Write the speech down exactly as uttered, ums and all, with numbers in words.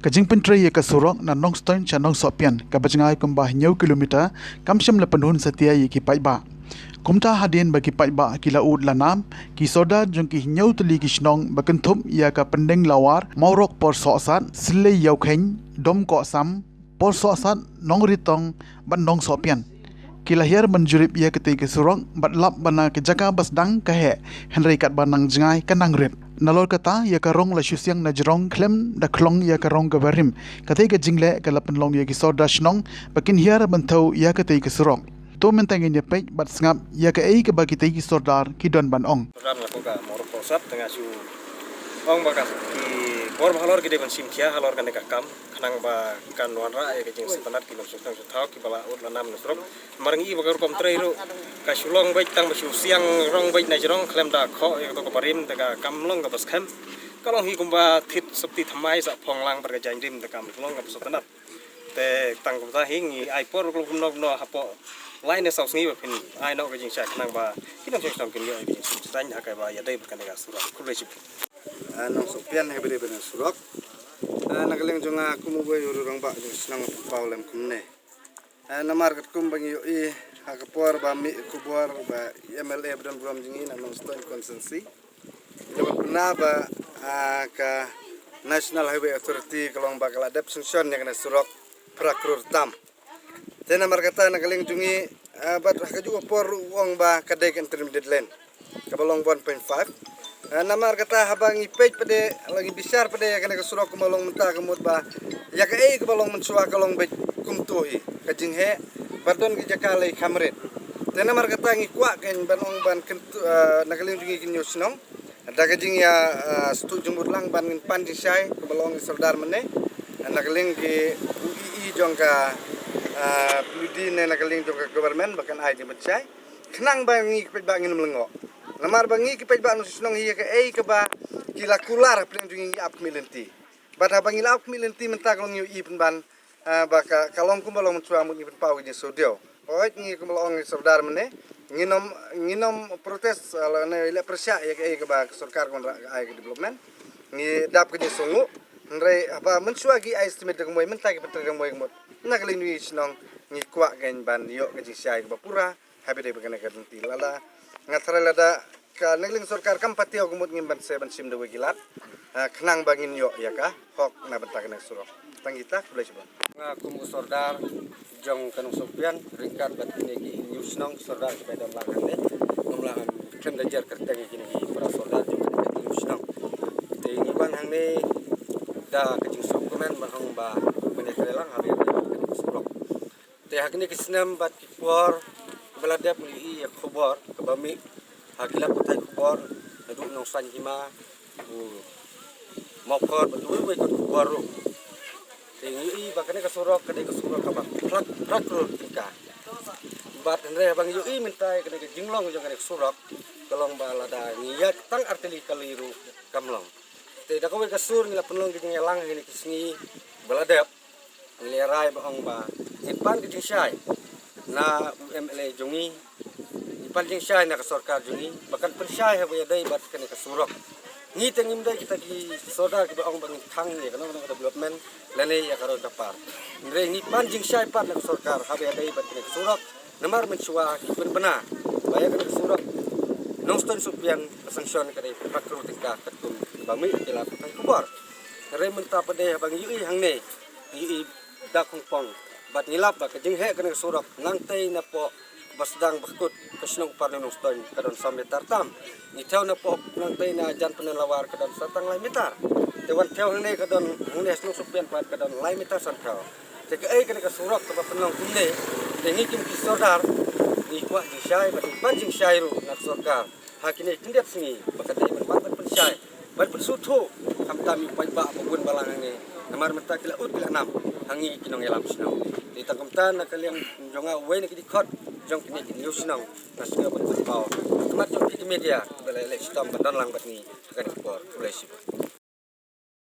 Ka jingpyntrei ïa ka surok na Nongstoiñ sha Nongsohpian kaba jngai kumba hynñiew kilometer kam shym la pynhun satia ïa ki paidbah. Kumta hadien ba ki paidbah ki la ud la nam, ki sordar jong ki hynñiew tylli ki shnong ba kynthup ïa ka Pyndenglawar, Mawrok Porsohsat, Syllei Ïawkheiñ, Domkohsam, Porsohsat, Nongritong bad Nongsohpian ki la hiar ban jurip ïa katei ka surok bad lap ba na ka jaka ba sdang ka heh, hynrei katba nang jngai ka nang rit. Nalor kata ïa ka rong la shu siang na jrong khlem da khlong ïa ka rong kaba rim. Katei ka jingleh ka la pynlong ïa ki sordar shnong ba kin hiar ban thew ïa katei ka surok. To mynta ngin ïa peit bad sngap ïa kaei kaba kitei ki sordar ki don ban ong. Sordar nga ko ka Mawrok Porsohsat te nga shu ong ba ka ki bor ba halor ki dei ban shim khia halor kane ka kam khnang ba kan wanrah ïa ka jingsngewtynnat ki nongshong shnong sngewthuh kiba la ud la nam na surok. Namar ngi i ba ka rukom trei ruh ka shu long beit tang ba shu siang rong beit na jrong khlem da khoh ïa kato kaba rim te ka kam long kaba skhem. Ka long hi kumba thied sopti thymmai sa phong lang bad ka jaiñrim te kam long kaba sngewtynnat. Te tang kumta hi ngi ai por ruh kumno kumno hapoh lai ne saw sngi ba phin ai noh ka jingshai khnang ba ki nongshong shnong kin ïoh ïa ka jingsngewtynnat ha kaba ïadei bad kane ka surok. Khublei shibun. Ah, Nongsohpian ha kaba ïadei bad surok. Ah, na ka liang jong nga kum uwei u rangbah jong shnong Pynpaw lem kumne. Eh, namar katkum ba ngi ïohi ha ka por ba mih khubor ba M L A ba don burom jong ngi na Nongstoiñ constituency, ïa ba pynbna ba, ah, ka National Highway Authority ka long ba ka la dep sanction ïa kane surok phra klur tam. Te namar kata na ka liang jong ngi, ah, bad ha kajuh ka por ruh u ong ba ka dei ka intermediate lane kaba long one point five. Eh, namar kata haba ngi peit pat de, la ngi bishar pat de ïa kane ka surok kumba long mynta ka mut ba ïa kaei kaba long mynshuwa ka long beit kumto hi ka jingheh bad don ki jaka lei kham rit. Te namar kata ngi kwah kein ban ong ban kyntu, eh, na ka liang jong ngi ki hynñiew shnong da ka jingïa, eh, sdang jingmut lang ban ngin pan jingshai kumba long ki sordar mynne, eh, na ka liang ki u E E jong ka, eh, P W D ne na ka liang jong ka government ba kan ai jingpynshai. Khnang ba ngi ki paidbah ngin ym lyngngoh. Namar ba ngi ki paidbah nongshong shnong hi ïa kaei kaba ki la kular hapdeng jong ngi, ngi ap khmih lynti. Bad haba ngi la ap khmih lynti mynta ka long ngi ïohi pynban, ah, ba ka, ka long kumba long mynshuwa mut ngi pynpaw ka jingsngewdiaw. Hooid ngi kumba la ong i sordar mynne ngin ym, ngin ym protest, ah, lane leh pyrshah ïa kaei kaba ka sorkar ka wanrah ka ai ka development. Ngi dap ka jingsngewnguh. Hynrei haba mynshuwa ki ai estimate da ka mui mynta ki pyntrei da ka mui ka mut. Na ka liang ngi shnong ngi kwah kein ban ïoh ka jingshai kaba pura. Haba ïadei bad kane ka lynti lada nga tharai lada ka na ka liang sorkar kam pat ïoh ka mut ngim ban sa ban shim da wei ki lad, ah, khnang ba ngin ïoh ïa ka hok na bynta kane ka surok. Tang kita, khublei shibun. Nga kum u sordar jong ka Nongsohpian ryngkat bad kine ki hynñiew shnong sordar kiba don lang hangne. Ngam lah ban kren da jer kyrteng ïa kine ki para sordar jong kane ka hynñiew shnong. Te ngi wan hangne da ka jingsngewkmen ban ong ba mynne ka dei lang haba ïadei bad kane ka surok. Te ha kine ki snem bad ki por ba la dep ngi ïohi ïa ka khubor kaba mih ha ki lad pathai khubor naduh Nongsain Hima, u Mawkhor bad kiwei kiwei ki khubor ruh. Te ngi ïohi ba kane ka surok ka dei ka surok kaba phra, phra klur tyngka. Bad hynrei haba ngi ïohi mynta ïa kane ka jinglong jong kane ka surok ka long ba lada ngi ïaid tang artylli kali ruh kam long. Te da kawei ka sur ngi la pynlong ka jingïalang ha kine ki sngi ba la dep. Ngi la rai ba ong ba ngin pan ka jingshai na u M L A jong ngi, ngin pan jingshai na ka sorkar jong ngi ba kan pynshai haba ïadei bad kane ka surok. Ngi te ngim dei kita ki sordar kiba ong ba ngin khang ïa kano kano ka development lane ïa ka roi ka par. Hynrei ngi pan jingshai pat na ka sorkar haba ïadei bad kane ka surok. Namar mynshuwa ki pynbna ba ïa kane ka surok Nongstoiñ Sohpian ka sanction ka dei phra klur tyngka katkum ba mih ha ki lad pathai khubor. Hynrei mynta pat de haba ngi ïohi hangne ngi ïohi da khongpong bad ngi lap ba ka jingheh kane ka surok nangtei napoh ba sdang ba kut ka shnong Upper New Nongstoiñ ka don saw meter tam. Ngi thew napoh nangtei na jan Pyndenglawar ka don sa tang lai meter. Te wan thew hangne ka don hangne shnong Sohpian pat ka don lai meter san thew. Te kaei kane ka surok kaba pynlong kumne, te ngi kum ki sordar ngi kwah jingshai bad ngi pan jingshai ruh na ka sorkar ha kine ki khyndiat sngi ba ka dei ban wan ban pynshai ban pynsngewthuh khamtam ïa u paidbah ba bun balang hangne. Namar mynta ki la ud ki la nam ha ngi ki nongïalam shnong. Te tang kumta na ka liang jong nga uwei na ki dkhot jong kine ki hynñiew shnong nga sngew ban pynpaw ha khmat jong phi ki media ba la leh shitom ban don lang bad ngi ha kane ka por. Khublei shibun.